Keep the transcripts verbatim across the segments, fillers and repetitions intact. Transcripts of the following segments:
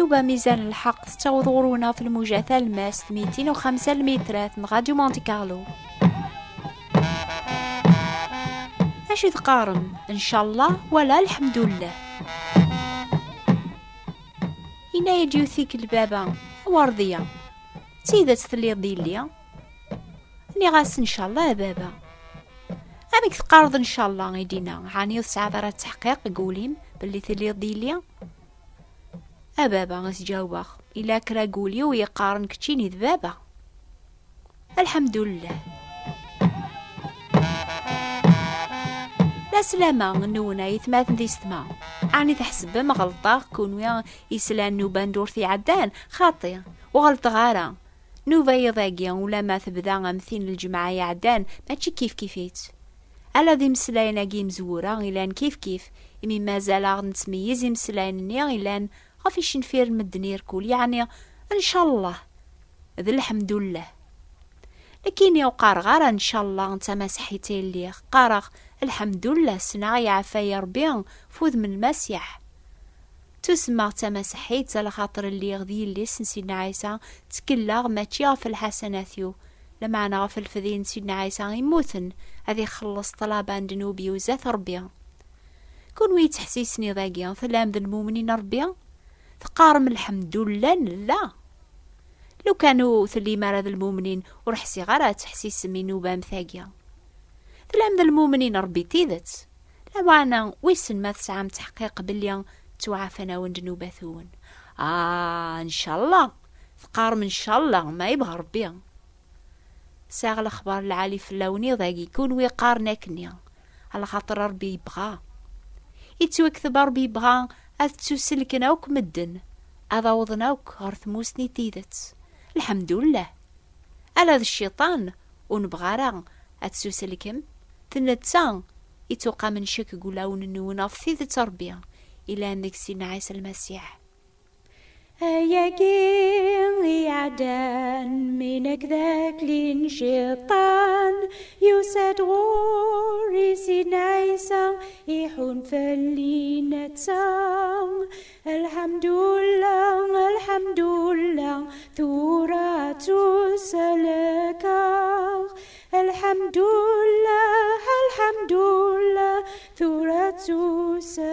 Uba mizan lḥeqq tettaweḍ ɣur-wen ɣef lmuja talmast mitin u xemsa lmitrat n Radio Monte Carlo. Acu teqqarem, ncallah wala lḥemdullah? Yenna-yi-d yiwet tikkelt baba, a Werdiya, d tidet telliḍ d yelli? Nniɣ-as ncallah a baba. Amek teqqareḍ ncallah, i d-yenna, ɛni ur tesɛiḍ ara tteḥqiq deg wul-im belli telliḍ d yelli? A baba, as-ǧawbeɣ, ila kra deg wul-iw yeqqaren keččini d baba. Lḥemdullah. La slama nwen ay atmaten d yessetma. Ɛni tḥesbem ɣelṭeɣ, kunwi islan n ubandurt iɛeddan? Xaṭi, ur ɣelṭeɣ ara. Nnuba iḍ-agi, ulamma tebda am tin n lǧemɛa iɛeddan, mačči kifkif-itt. Ala d imeslayen-agi imezwura ilan kifkif, imi mazal-aɣ nettmeyyiz imeslayen-nni ilan ɣef icenfiren medden irkul, yeɛni ncallah d lḥemdullah. Nekkini ur qqareɣ ara ncallah d tamaseḥḥit ay lliɣ, qqareɣ lḥemdullah, ssneɣ iɛafay Rebbi f udem n Lmasiḥ. Ttusemmaɣ d tamaseḥḥit, alaxaṭer lliɣ d yelli-s n Sidna Ɛisa, ttkelleɣ mačči ɣef lḥasanat-iw, lameɛna ɣef lefdi n Sidna Ɛisa immuten, ad ixelleṣ ṭṭlaba n ddnub-iw zdat Rebbi. Kunwi yettḥessisen iḍ-agi, tellam d lmumnin n Rebbi? Teqqarem lḥemdullah, nella. Lukan ur tellim ara d lmumnin, ur ḥsiɣ ara ad teḥsisem i nnuba am tagi. Tellam d lmumnin n Rebbi tidet. Lameɛna wissen ma tesɛam tteḥqiq belli ttwaɛfan-awen-d nnubat-nwen? Ah, ncallah. Teqqarem ncallah, ma yebɣa Rebbi. Sɛiɣ lexbar lɛali fell-awen iḍ-agi, kunwi qqaren akkenni, alaxaṭer Rebbi yebɣa. Yettwakteb Rebbi yebɣa ad ttuselken akk medden, ad awḍen akk ɣer tmusni n tidet. Lḥemdullah. Ala d cciṭan ur nebɣa ara ad ttuselkem, d netta ittuqamen ccek deg wulawen-nwen ɣef tidet Rebbi ilan deg Sidna Ɛisa Lmasiḥ. Ayagi iɛeddan mi nekk d akli n cciṭan, yusa-d ɣur-i Sidna Ɛisa, iḥun fell-i netta. Lḥemdullah, lḥemdullah, tura ttuselkeɣ. Lḥemdullah, lḥemdullah, tura ttuselkeɣ.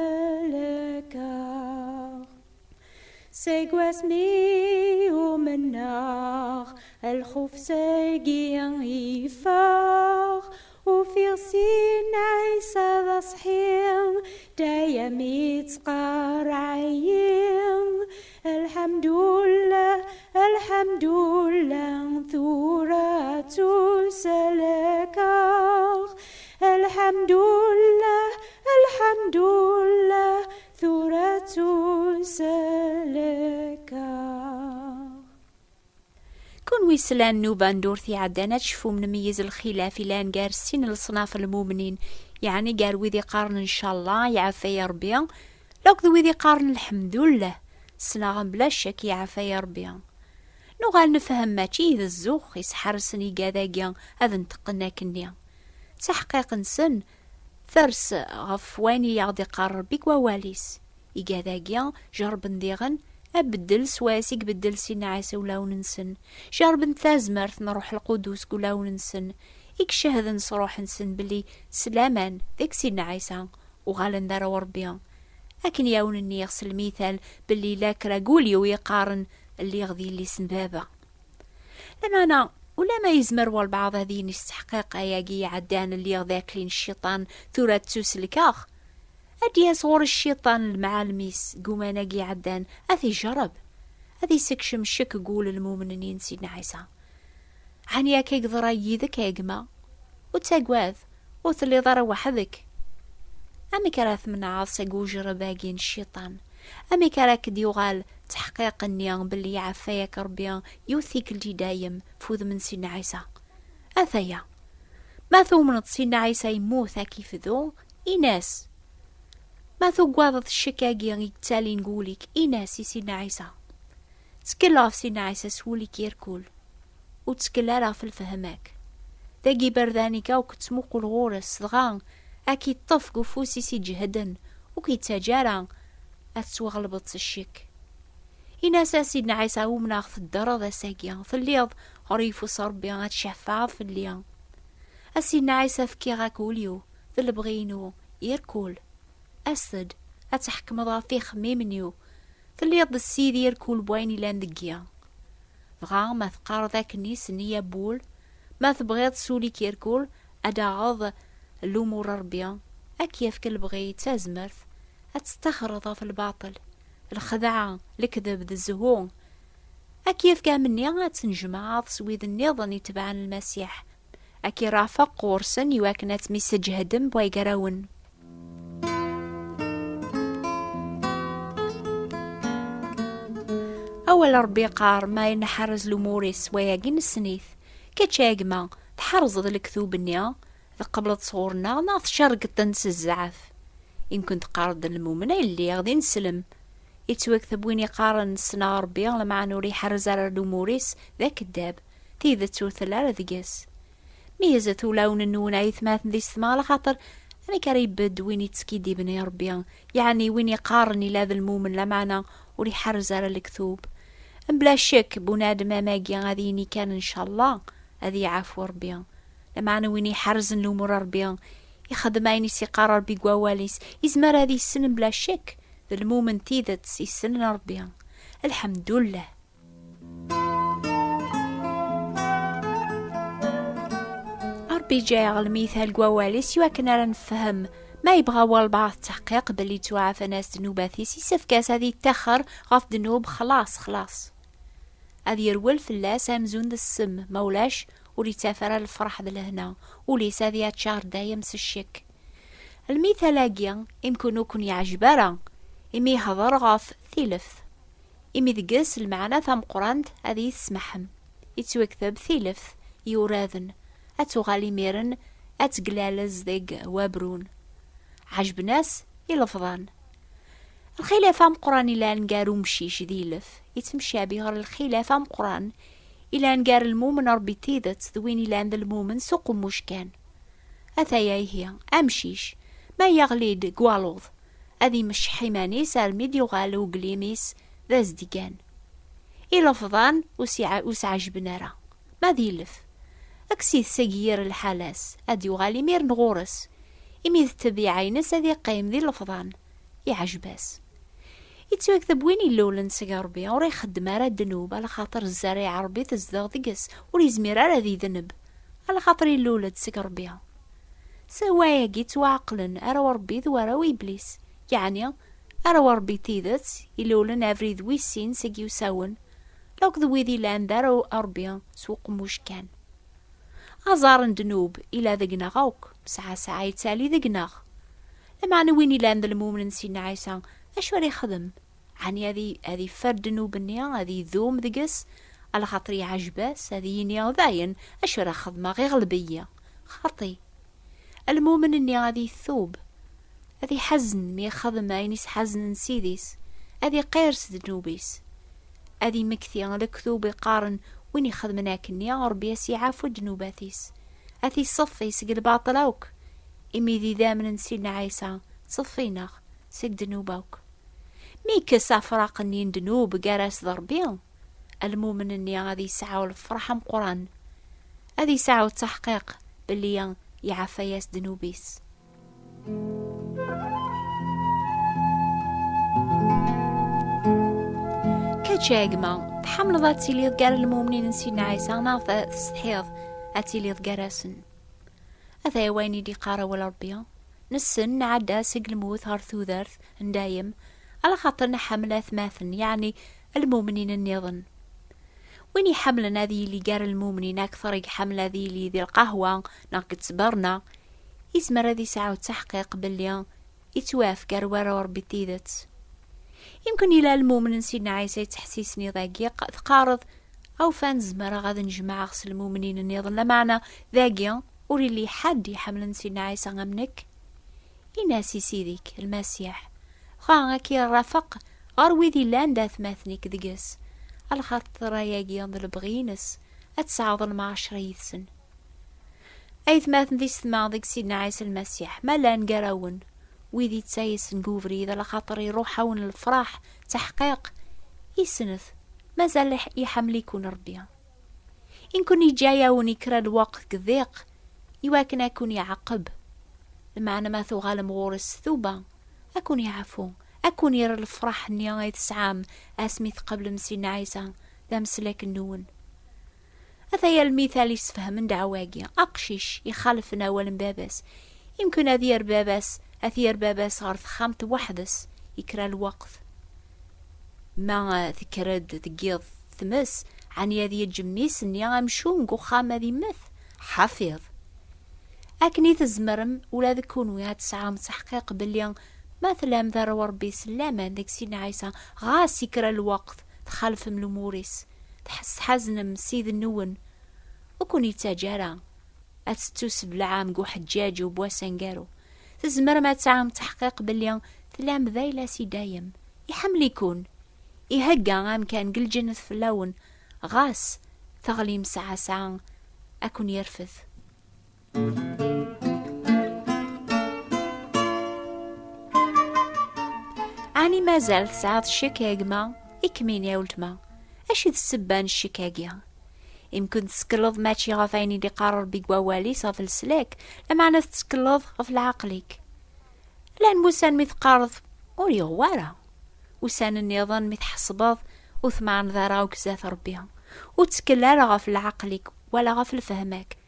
Seg wasmi umneɣ, lxuf seg-i yeffeɣ, ufiɣ Sidna Ɛisa d aṣeḥḥi, dayem ittqerriɛ-iyi. Lḥemdullah, lḥemdullah, tura ttuselkeɣ. Lḥemdullah, lḥemdullah, tura ttuselkeɣ. Kunwi slan nnuba n ddurt iɛeddan, ad tecfum nmeyyez lxilaf ilan gar sin leṣnaf n lmumnin, yeɛni gar wid iqqaren ncallah, iɛafay Rebbi, akked wid iqqaren lḥemdullah, ssneɣ bla ccek iɛafay Rebbi. Nuɣal nefhem mačči d zzux i sḥersen igad-agi ad nteqqen akkenni. Taḥqiq-nsen ters ɣef wayen i aɣ-d-iqqar Rebbi deg wawal-is. Igad-agi jerrben diɣen abeddel swayes i ibeddel Sidna Ɛisa ulawen-nsen. Jerrben tazmert n Ṛṛuḥ Lqudus deg ulawen-nsen, i icehden s ṛṛuḥ-nsen belli s laman deg Sidna Ɛisa uɣalen d arraw n Ṛebbi. Akken i awen-nniɣ s lmital belli la kra deg wul-iw yeqqaren lliɣ d yelli-s n baba. Lameɛna, ulama yezmer walbeɛḍ ad yini s tteḥqiq ayagi iɛeddan lliɣ d akli n cciṭan, tura ttuselkeɣ. Ad d-yas ɣur cciṭan lemɛalem-is deg uman-agi iɛeddan, ad t-ijerreb, ad isekcem ccek deg wul n lmumnin n Sidna Ɛisa. Ɛni akka i yeḍra yid-k a gma? Ur ttagad, ur telliḍ ara weḥd-k. Amek ara tmenɛeḍ seg ujreb-agi n cciṭan? Amek ara k-d-yuɣal tteḥqiq-nni belli iɛeffa-yak Rebbi yiwet tikkelt i dayem f udem n Sidna Ɛisa? Ataya. Ma tumneḍ Sidna Ɛisa yemmut ad k-ifdu, in-as. Ma tugadeḍ ccek-agi i yettalin deg wul-ik, in-as i Sidna Ɛisa. Ttkel ɣef Sidna Ɛisa s wul-ik irkul. Ur ttkel ara ɣef lefhem-ak. Dagi iberdan-ik akk ttmuqul ɣur-s, dɣa ad k-iṭṭef deg ufus-is iǧehden, ur k-ittaǧǧa ara ad tettwaɣelbeḍ s ccek. Ini-as a Sidna Ɛisa, umneɣ teddreḍ ass-agi, telliḍ ɣer yeffus Ṛebbi, ad tcafɛeḍ fell-i. A Sidna Ɛisa, fkiɣ-ak ul-iw d lebɣi-inu irkul. As-d ad tḥekmeḍ ɣef ixemmimen-iw. Telliḍ d Ssid irkul n wayen ilan deg-i. Dɣa ma teqqareḍ akken i s-nni abul, ma tebɣiḍ s ul-ik irkul ad d-taɣeḍ lumuṛ n Ṛebbi, ad k-yefk lebɣi d tazmert ad tettaxreḍ ɣef lbaṭel, lxedɛa, lekdeb d zzhu. Ad k-yefk amenni ad tnejmaɛeḍ s wid nniḍen itebɛen Lmasiḥ, ad k-irafeq ɣur-sen iwakken ad temsejhedem way gar-awen. Awal Ṛebbi yeqqar, ma nḥerrez lumuṛ-is, wayagi nessen-it. Kečč a gma, tḥerzeḍ lektub-nni, tqebleḍ sɣur-neɣ neɣ tcerrgeḍ-ten s zzɛaf? Imken teqqareḍ, d lmumen ay lliɣ, d ineslem. Yettwakteb win iqqaren ssneɣ Ṛebbi, lameɛna ur iḥerrez ara lumuṛ-is, d akeddab, tidet ur telli ara deg-s. Meyzet ulawen-nwen ay atmaten di ssma, ala xaṭer amek ara ibedd win ittkiddiben i Ṛebbi, yeɛni win iqqaren ila d lmumen, lameɛna ur iḥerrez ara lektub? Mebla ccek, bunadem am wagi ad yini kan ncallah ad iɛfu Ṛebbi. Lameɛna win iḥerrzen lumuṛ n Ṛebbi, ixeddem ayen i s-iqqar Ṛebbi deg wawal-is, izmer ad issen mebla ccek d lmumen n tidet issnen Ṛebbi. Lḥemdullah. Ṛebbi iǧǧa-yaɣ lmital deg wawal-is iwakken ara nefhem. Ma yebɣa walbeɛḍ ttaḥqiq belli ttwaɛfan-as ddnubat-is, isefk-as ad yettaxer ɣef ddnub xlaṣ, xlaṣ. Ad yerwel fell-as amzun d ssem, ma ulac ur ittaf ara lferḥ d lehna, ul-is ad yaččar dayem s ccek. Lmital-agi imken ur ken-yeɛjeb ara, imi ihder ɣef tileft. Imi deg-s lmeɛna tameqqrant ad iyi-tesmaḥem, yettwakteb tileft yuraden, ad tuɣal imiren ad teglalez deg wabrun. Ɛejben-as ilefḍan. Lxilaf ameqqran ilan gar umcic d yilef, yettemcabi ɣer lxilaf ameqqran ilan gar lmumen Ṛebbi d tidet d win ilan d lmumen s uqemmuc kan. Ataya ihi, amcic, ma yeɣli-d deg waluḍ, ad imecceḥ iman-is armi d-yuɣal uglim-is d azedgan. Ilefḍan ur s-iɛa-, ur s-ɛejben ara. Ma d ilef, kkes-it seg yir lḥala-s, ad d-yuɣal imiren ɣur-s, imi d ṭṭbiɛa-ines ad iqqim d ilefḍan, iɛejb-as. Yettwakteb win ilulen seg Ṛebbi ur ixeddem ara ddnub, ala xaṭer zzerriɛa Ṛebbi tezdeɣ deg-s, ur yezmir ara ad idneb, ala xaṭer ilul-d seg Ṛebbi. S wayagi ttwaɛeqlen arraw Ṛebbi d warraw Iblis, yeɛni arraw Ṛebbi tidet ilulen abrid wis sin seg yusawen, akked wid ilan d arraw Ṛebbi s uqemmuc kan. Aẓar n ddnub ila deg-neɣ akk, sɛa sɛa yettali deg-neɣ. Lameɛna win ilan d lmumen n Sidna Ɛisa, acu ara ixdem? Ɛni ad i-, ad iffer ddnub-nni, ad idum deg-s, ala xaṭer iɛjeb-as, ad yini dayen, acu ara xedmeɣ, iɣleb-iyi xaṭi? Lmumen-nni ad itub, ad iḥazen mi ixdem ayen isḥaznen Ssid-is, ad iqir s ddnub-is, ad imekti lektub iqqaren, win ixedmen akkenni, Ṛebbi as-iɛafu ddnubat-is, ad t-iṣeffi seg lbaṭel akk, imi d idammen n Sidna Ɛisa ttṣeffin-aɣ seg ddnub akk. Mi yekkes afraq-nni n ddnub gar-as d Ṛebbi, lmumen-nni ad yesɛu lferḥ ameqqran, ad yesɛu ttaḥqiq belli iɛafa-yas ddnub-is. Kečč a gma, tḥemmleḍ ad tiliḍ gar lmumnin n Sidna Ɛisa neɣ t-, tsetḥiḍ ad tiliḍ gar-asen? Ataya wayen i d-iqqar awal Ṛebbi. Nessen nɛedda seg lmut ɣer tudert n dayem, ala xaṭer nḥemmel atmaten, yeɛni lmumnin nniḍen. Win iḥemmlen ad yili gar lmumnin akteṛ i iḥemmel ad yili di lqahwa neɣ deg ttberna, izmer ad isɛu ttaḥqiq belli ittwaf gar warraw Ṛebbi d tidet. Imken ila lmumen n Sidna Ɛisa yettḥessisen i dagi, q-, teqqareḍ, awfan zemreɣ ad n-jemɛeɣ s lmumnin nniḍen, lameɛna dagi ur illi ḥedd iḥemmlen Sidna Ɛisa am nekk. Ini-as i Ssid-ik, Lmasiḥ, dɣa ad k-irrafeq ɣer wid illan d atmaten-ik deg-s, ala xaṭer ayagi d lebɣi-ines, ad tesɛuḍ lmeɛcra yid-sen. Aytmaten d isetma deg Sidna Ɛisa Lmasiḥ, ma llan gar-awen wid ittaysen deg ubrid, ala xaṭer iruḥ-awen lefraḥ, taḥqiq, Isnet, mazal iḥ-, iḥemmel-iken Ṛebbi. Inken iǧǧa-yawen i kra lweqt deg ḍiq, iwakken ad ken-iɛaqeb. Lmeɛna ma tuɣalem ɣur-s s tuba, ad ken-iɛfu, ad ken-irr lefraḥ-nni ay tesɛam asmi tqablem Sidna Ɛisa d ameslak-nwen. Ataya lmital isefhamen ddeɛwa-agi. Aqcic ixalfen awal n baba-s. Imken ad yerr baba-s, ad t-yerr baba-s ɣer texxamt weḥd-s i kra lweqt. Ma, eh, tekker-d deg yiḍ tmes, ɛni ad yeǧǧ mmi-s-nni amcum deg uxxam ad immet? Ḥafiḍ. Akken i tzemrem ula d kunwi ad tesɛum ttaḥqiq belli ma tellam d arraw Ṛebbi s laman deg Sidna Ɛisa, ɣas i kra lweqt txalfem lumuṛ-is, tḥ-, tḥaznem Ssid-nwen, ur ken-ittaǧǧa ara ad tettuseblaɛem deg uḥeǧǧaǧ u n wass aneggaru. Tzemrem ad tesɛum ttaḥqiq belli tellam d ayla-s i dayem. Iḥemmel-iken. Ihegga amkan deg lǧennet fell-awen. Ɣas teɣlim saɛa saɛa, ad ken-yerfed. Ɛni mazal tesɛiḍ ccek a gma? I kem-ini a weltma, acu i d ssebba n ccek-agi? Imken tettekleḍ mačči ɣef ayen i d-iqqar Ṛebbi deg wawal-is ɣef leslak, lameɛna tettekleḍ ɣef lɛaqel-ik. Llan wussan mi teqqareḍ, "Ur yeɣwi ara." Ussan nniḍen mi tḥesbeḍ, ur tmeɛneḍ ara akk zdat Ṛebbi. Ur ttkel ara ɣef lɛaqel-ik wala ɣef lfehma-k.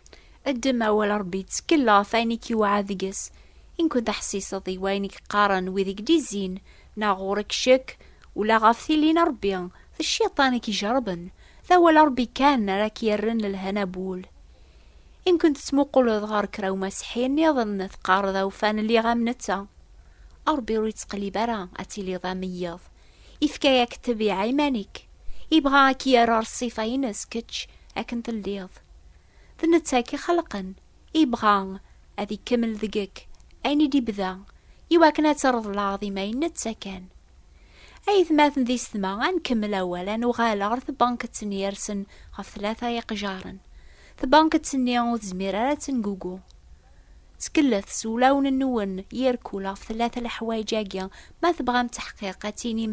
Ddem awal Ṛebbi, ttkel ɣef ayen i k-iwɛed deg-s. Imken teḥsiseḍ i wayen i k-qqaren wid i k-d-izzin, neɣ ɣur-k ccek, ula ɣef tili n Ṛebbi, d cciṭan i k-ijerrben. D awal Ṛebbi kan ara k-yerren lehna n wul. Imken tettmuquleḍ ɣer kra umaseḥi nniḍen, teqqareḍ, "Awfan lliɣ am netta." Ṛebbi ur yettqellib ara ad tiliḍ am wiyaḍ. Ifka-yak ṭṭbiɛa iman-ik. Ibɣa ad k-yerr ɣer ṣṣifa-ines kečč akken telliḍ. D netta i k-ixelqen. Ibɣa ad ikemmel deg-k ayen i d-ibda, iwakken ad terreḍ lɛaḍima i netta kan. Aytmaten d yessetma, ad nkemmel awal, ad nuɣal ɣer tbanket-nni yersen ɣef tlata iqejaren. Tbanket-nni ur tezmir ara ad tengugu. Ttkellet s wulawen-nwen irkul ɣef tlata leḥwayeǧ-agi. Ma tebɣam taḥqiq, ad tinim,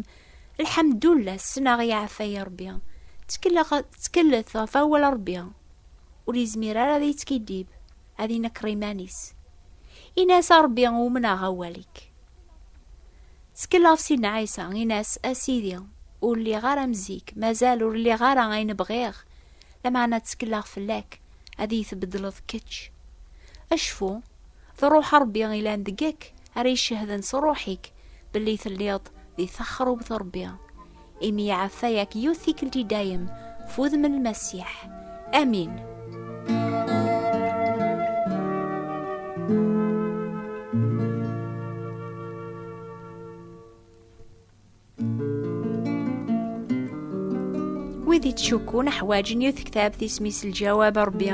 "Lḥemdullah, ssneɣ iɛeffa-yi Ṛebbi." Ttkelleɣ-, ttkellet ɣef awal Ṛebbi. Ur yezmir ara ad yettkiddib, ad inekker iman-is. Ini-as, "A Ṛebbi, umneɣ awal-ik." Ttkel ɣef Sidna Ɛisa, ini-as, "A Sidi, ur lliɣ ara am zik, mazal ur lliɣ ara ayen bɣiɣ, lameɛna ttkelleɣ fell-ak, ad iyi-tbeddleḍ kečč." Acfu, d Ṛuḥ Ṛebbi ilan deg-k ara icehden s ṛuḥ-ik belli telliḍ di texrubt Ṛebbi, imi iɛeffa-yak yiwet tikkelt i dayem f wudem n Lmasiḥ. Amin. Wid yettcukkun ḥwaǧen yiwet tektabt isem-is Lǧawab a Ṛebbi.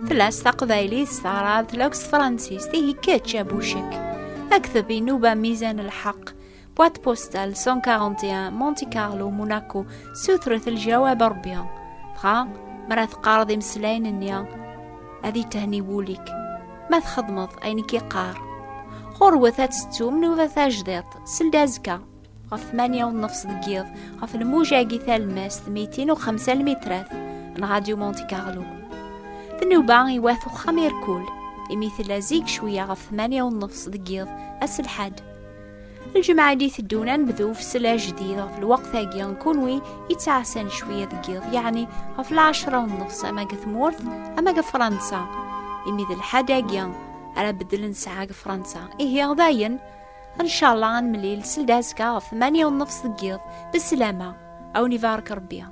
Tella s taqbaylit, s taɛrabt, tella s tefransist. Ihi kečč a Bucek. Akteb i nnuba Mizan Lḥeqq, boîte postale cent quarante et un, Monte Carlo, Monaco. Sutret Lǧawab a Ṛebbi. Dɣa, mi ara teqqareḍ imeslayen-nni, ad ithenni wul-ik. Ma txedmeḍ ayen i k-iqqar, ɣurwet ad tettum nnuba tajdiṭ, seld azekka ɣef tmanya u nnefṣ deg yiḍ, ɣef lmuj-agi talemmast mitin u xemsa lmitrat n Radio Monte Carlo. D nnuba i wat uxxam irkul, imi tella zik cwiya ɣef tmanya u nnefṣ deg yiḍ, ass Lḥad. Lǧemɛa i d-iteddun ad nebdu ufsel ajdid ɣef lweqt-agi n kunwi yettɛassan cwiya deg yiḍ, yeɛni ɣef lɛecra u nnefṣ ama deg tmurt, ama deg Fransa, imi d Lḥad-agi ara beddlen ssaɛa deg Fransa. Ihi dayen, ncallah ad nemlil seld azekka ɣef tmanya u nnefṣ deg yiḍ. Beslama, a wen-ibarek Ṛebbi.